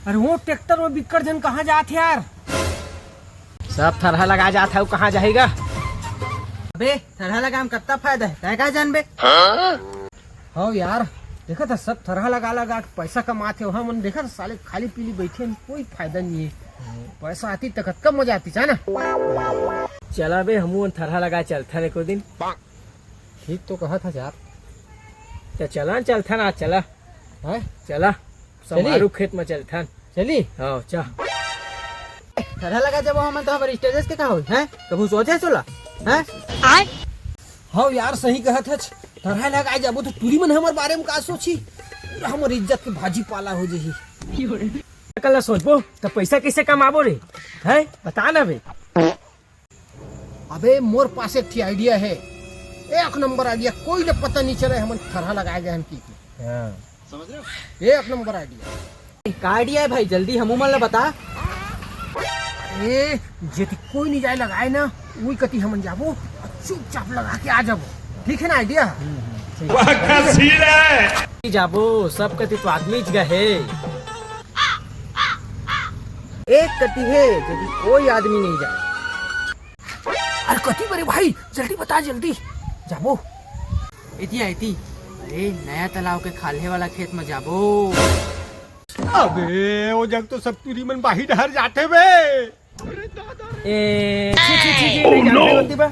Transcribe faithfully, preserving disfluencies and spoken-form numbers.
अरे वो ट्रैक्टर वो बिक्कट झन कहाँ जात हे यार? सब थरहा लगा जात हे, वो कहाँ जाही गा? अबे थरहा लगा म कत्ता फायदा हे, तैं का जानबे? हव यार, देखत हस सब थरहा लगा लगा के पैसा कमात हे, हमन देखत हस साले खाली पीली बइठे हन, कोई फायदा नइ हे। पैसा आतिस त कतका मजा आतिस हे ना। चला बे, हमू मन थरहा लगाय चलथन एको दिन। ठीक तो कहत हस यार। त चला न, चलथन आज, चला। हैं? चला, चली? समारू खेत म चलथन। चली? हव, चल। थरहा लगाय जाबो हमन, त हमर status के का होही, हैं? कभू सोचे हस ओला, हैं? हव यार, सही कहत हस। थरहा लगाय जाबो त टूरी मन हमर बारे म का सोचही? पूरा हमर इज्जत के भाजी पाला हो जही। अकन ल सोचबो त पैसा कइसे कमाबो रे? हैं? बता ना बे। अबे मोर पास एक ठी idea हे, एक नंबर idea, कोई ल पता नइ चले हमन थरहा लगाय गे हन कि। हाँ। एक नंबर idea। का idea हे भाई, जल्दी हमू मन ल बता। अरे जेती कोई नइ जाय लगाय ना, उही कती हमन जाबो, चुपचाप लगा के आ जाबो। ठीक हे ना idea? पक्का सीन हे। जाबो, सब कती तो आदमी च गे हे। एक कती हे, जेती कोई आदमी नइ जाय। अरे कती बरे भाई, जल्दी बता, जल्दी। जाबो। एती आ, एती। अरे नया तालाब के खाल्हे वाला खेत म जाबो। अबे ओ जग तो सब टूरी मन बाही डहर जाथे बे। ए, छी, छी, छी, छी, नइ जानबे।